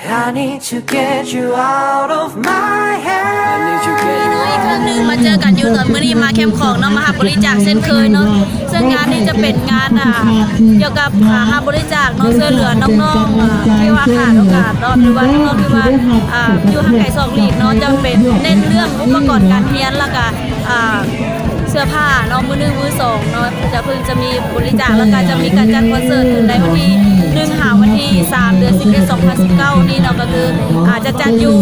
I need to get you out of my head. ອີກຄັ້ງໜຶ່ງມາເຈີກັນຢູ່ຕອນມື້ນີ້ ມາແຄມຂອງເນາະ ມາຮັບບໍລິຈາກເຊັ່ນເຄີຍເນາະ. ເຊິ່ງງານນີ້ຈະເປັນງານ ອ່າ ກ່ຽວກັບ ອ່າ ຮັບບໍລິຈາກເນາະ ຊ່ວຍເຫຼືອນ້ອງໆ ອ່າ ທີ່ວ່າຂາດໂອກາດເນາະ ຫຼືວ່ານ້ອງໆທີ່ວ່າ ອ່າ ຢູ່ຫ່າງໄກສອກຫຼີກເນາະ ຈະເປັນເນັ້ນເລື່ອງອຸປະກອນການຮຽນ ແລ້ວກະ ອ່າ ເສື້ອຜ້າເນາະ ມືໜຶ່ງ ມືສອງເນາະ ຈະເພິ່ນຈະມີບໍລິຈາກ ແລ້ວກະຈະມີການຈັດຄອນເສີດຂຶ້ນໃນວັນທີໜຶ່ງ ຫາວັນທີສາມ ເດືອນສິບເອັດ ສອງພັນສິບເກົ້ານີ້ເນາະ ກະຄື ອ່າ ຈະຈັດຢູ່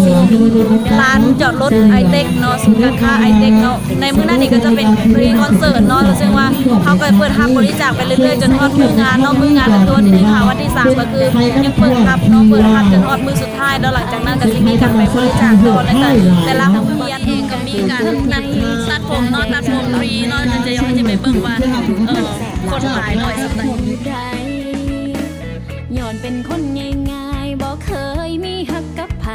ລານຈອດລົດໄອເຕັກເນາະ ສູນການຄ້າໄອເຕັກເນາະ. ໃນມື້ນັ້ນນີ້ກະຈະເປັນຟຣີຄອນເສີດເນາະ ເຊິ່ງວ່າເຮົາກະເປີດຮັບບໍລິຈາກໄປເລື້ອຍໆ ຈົນຮອດມື້ງານເນາະ ມື້ງານກະຄືວັນທີໜຶ່ງ ຫາວັນທີສາມ ກະຄືຍັງເປີດຮັບເນາະ ເປີດຮັບຈົນຮອດມື້ສຸດທ້າຍເນາະ. ຫຼັງຈາກນັ້ນກະຊິມີການໄປບໍລິຈາກຕໍ່ ແລ້ວກະແຕ່ລະໂຮງຮຽນເອງກະມີການ ຕັດ ຕັດຜົມເນາະ ຕັດຜົມຟຣີເນາະ ຈະ ຈະໄປເບິ່ງວ່າ ເອີ ຄົນຫຼາຍໜ້ອຍສ່ຳໃດ. ຍ້ອນເປັນຄົນງ່າຍໆ ບໍ່ເຄີຍມີຮັກກັບໃຜ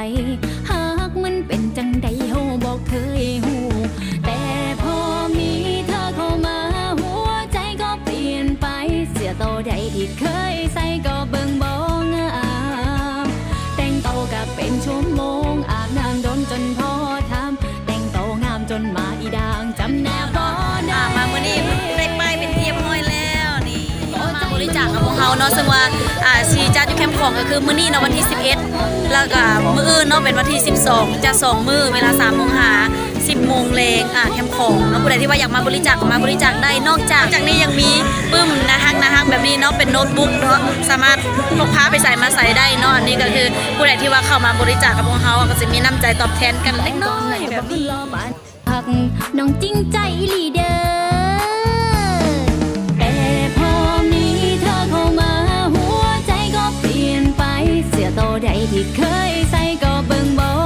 ຮັກມັນເປັນຈັ່ງໃດເຮົາບໍ່ເຄີຍຮູ້ ແຕ່ພໍມີເທີເຂົ້າມາ ຫົວໃຈກໍປ່ຽນໄປ ເສື້ອໂຕໃດທີ່ເຄີຍໃສ່ກໍເບິ່ງບໍ່ງາມ ແຕ່ງໂຕກະເປັນຊົ່ວໂມງ ອາບນ້ຳດົນຈົນພໍທຳ ແຕ່ງໂຕງາມຈົນໝາອີດ່າງຈຳໜ້າບໍ່ໄດ້. ອ່າ ມາມື້ນີ້ໄດ້ປ້າຍເປັນທີ່ຮຽບຮ້ອຍແລ້ວນີ້ ມາບໍລິຈາກກັບພວກເຮົາເນາະ ເຊິ່ງວ່າ ອ່າ ຊິຈັດຢູ່ແຄມຂອງ ກະຄືມື້ນີ້ເນາະ ວັນທີສິບເອັດ ແລ້ວກະມື້ອື່ນເນາະ ເປັນວັນທີສິບສອງ ຈະສອງມື້ ເວລາສາມໂມງຫາສິບໂມງແລງ ອ່າ ແຄມຂອງເນາະ. ຜູ້ໃດທີ່ວ່າຢາກມາບໍລິຈາກ ກະມາບໍລິຈາກໄດ້ ນອກຈາກ ນອກຈາກນີ້ຍັງມີປຶ້ມໜ້າຮັກໆແບບນີ້ເນາະ ເປັນໂນ້ດບຸກເນາະ ສາມາດ ພກພາໄປໃສມາໃສໄດ້ເນາະ. ອັນນີ້ກະຄືຜູ້ໃດທີ່ວ່າເຂົ້າມາບໍລິຈາກກັບພວກເຮົາ ກະຈະມີນ້ຳໃຈຕອບແທນກັນເລັກນ້ອຍແບບນີ້. ຮັກນ້ອງຈິງໃຈອີ່ຫຼີເດີ ແຕ່ພໍມີເທີເຂົ້າມາ ຫົວໃຈກໍປ່ຽນໄປ ເສື້ອໂຕໃດທີ່ເຄີຍໃສ່ກໍເບິ່ງບໍ່